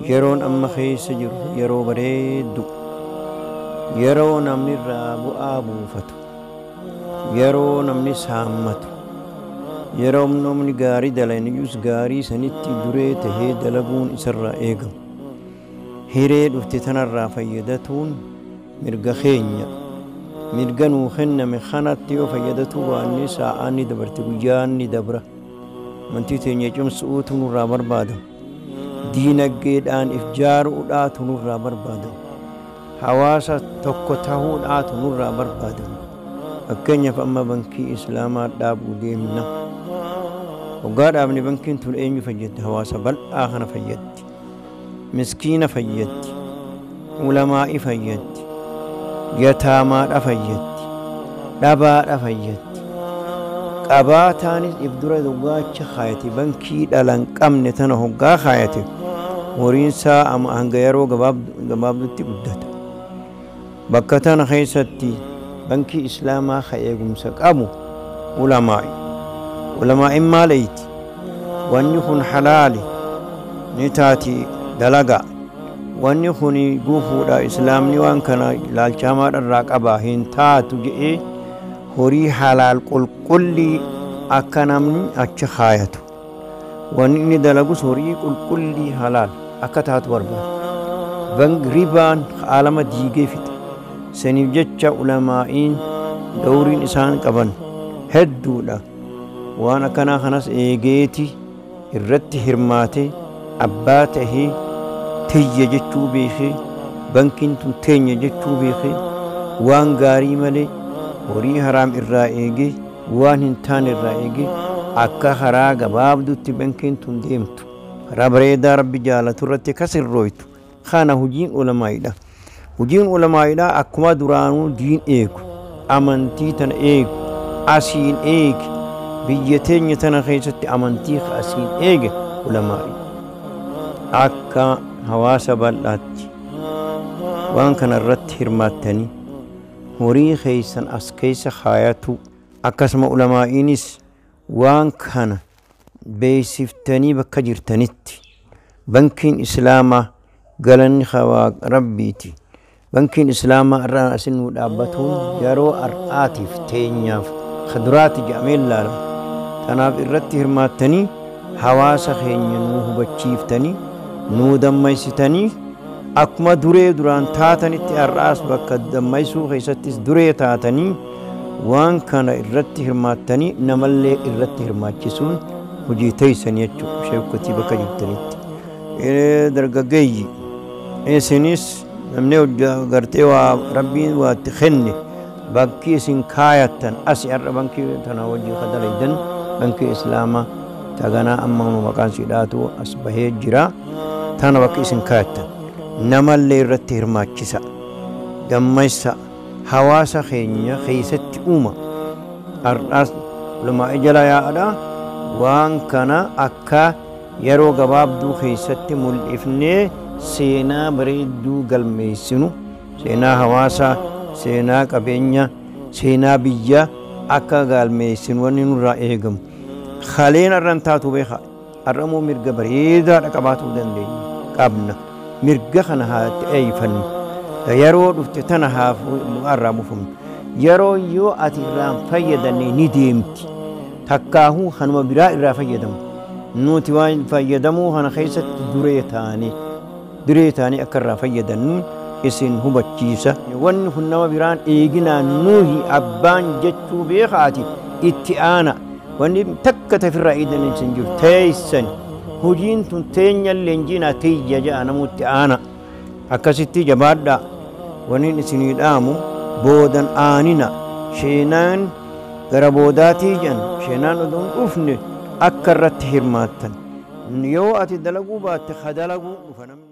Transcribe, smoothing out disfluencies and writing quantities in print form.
Yeroon amma keessa jiru yeroo bareeddu, yeroo namni irraa bu'aa buufatu, yeroo namni saammatu, yeroo namni gaarii dalaniyyus gaarii sanitti duree tahee dalaguun isarraa eegamu. Hiree dhufte tanarraa fayyadatuun mirga keenya. Mirga nuu kenname kanatti yoo fayyadatuu baanne saa'aan ni dabarti, guyyaan ni dabra. Amantii teenya cimsuutu nurraa barbaadama. Diinagdeedhaan if jaaruudhaatu nurraa barbaadama. Hawaasa tokko tahuudhaatu nurraa barbaadama. Fakkeenyaaf amma bankii Islaamaa dhaabuu deemna. Hoggaa dhaabne bankiin tun eenyu fayyaddi? Hawaasa bal'aa kana fayyaddi. Miskiina fayyaddi. Ulamaa'i fayyaddi. Yataamaadha fayyaddi. Dhabaadha fayyaddi. Qabaataanis if dura hoggaacha kaayate bankii dhala hin qabne tana hoggaa kaayate horiinsaa amma hanga yeroo gabaabdutti guddata. Bakka tana keessatti bankii Islaamaa ka eegumsa qabu ulamaa'i. Ulamaa'in maaleyti? Wanni kun halaali ni taati dalagaa. Wanni kun gufuudha Islaamni waan kana ilaalcha irraa qaba hin taatu jedhee horii halaal qulqullii akka namni achi kaayatu. Wanni inni dalagus horii qulqullii halaal akka taatu barbaada. Ribaan aalama diigee fixa. Saniif jecha ulamaa'iin dawriin isaan qaban hedduudha. Waan akkanaa kanas eegeeti irratti hirmaate abbaa tahee tiyya jechuu beekee bankiin tun teenya jechuu beekee waan gaarii malee horii haraam irraa eegee waan hin taane irraa eegee akka karaa gabaabdutti bankiin tun deemtu karaa bareedaa rabbi jaalatu irratti kasirrooytu kana hujiin ulamaa'idha. Hujiin ulamaa'idha akkuma duraanuu diin eegu, amantii tana eegu, asiin eegi, biyya teenya tana keessatti amantii asiin eege ulamaa'i. Akka hawaasa bal'aatti waan kana irratti hirmaattanii horii keessan as keessa kaayatu akkasuma ulamaa'iinis waan kana beeksiftanii bakka jirtanitti bankiin Islaamaa galanni rabbiiti. Bankiin Islaamaa irraa asin nuu dhaabbatuun yeroo har'aatiif teenyaaf kaduraati jedhamee ilaalama. Tanaaf irratti hirmaattanii hawaasa keenya nuu hubachiiftanii nuu dammaysitanii akkuma duree duraan taatanitti har'aas bakka dammaysuu keessattis duree taatanii waan kana irratti hirmaattanii namallee irratti hirmaachisuun hojii teessan jechuudha sheekotii bakka jirtanitti. Dargaggeeyyi isinis namni gartee waa rabbiin waa itti kenne bakkii isin kaayattan asi har'a bankii tana wajjin ka dalaydan bankii Islaamaa taganaa amma maqaan si dhaatu as bahee jira tana bakki isin kaayattan namallee irratti hirmaachisa dammaysa hawaasa keenya keessatti uuma har'aas ulamaa jala yaa'adha waan kana akka yeroo gabaabduu keessatti mul'ifnee seenaa bareedduu galmeessinu seenaa hawaasaa seenaa qabeenya seenaa biyya akka galmeessinu wanni nurraa eegamu. Kaleen har'an taatu beeka har'ammoo mirga bareedaadha qabaatuu dandeenya qabna mirga kana haa itti eeyyifannu yeroo dhufte tana haa irraa buufamnu yeroo yoo ati irraan fayyadamne ni deemti takkaahuu kanuma biraa irraa fayyadamu nuti waan fayyadamuu kana keessatti duree taane akka irraa fayyadannu isin hubachiisa. Wanni kun nama biraan eeginaa nuuhi abbaan jechuu beekaati itti aana. Wanni takka tafirraa eedan isin jiru teessan hojiin tun teenya leenjiinaa tiyya ja'a namutti aana. Akkasitti jabaadhaa wanni isinii dhaamu boodan aanina sheenaan gara boodaatii jedhan sheenaan odoo hin dhufne akka irratti hirmaattan. Yoo ati dalaguu baatte ka dalaguu dhufa namni.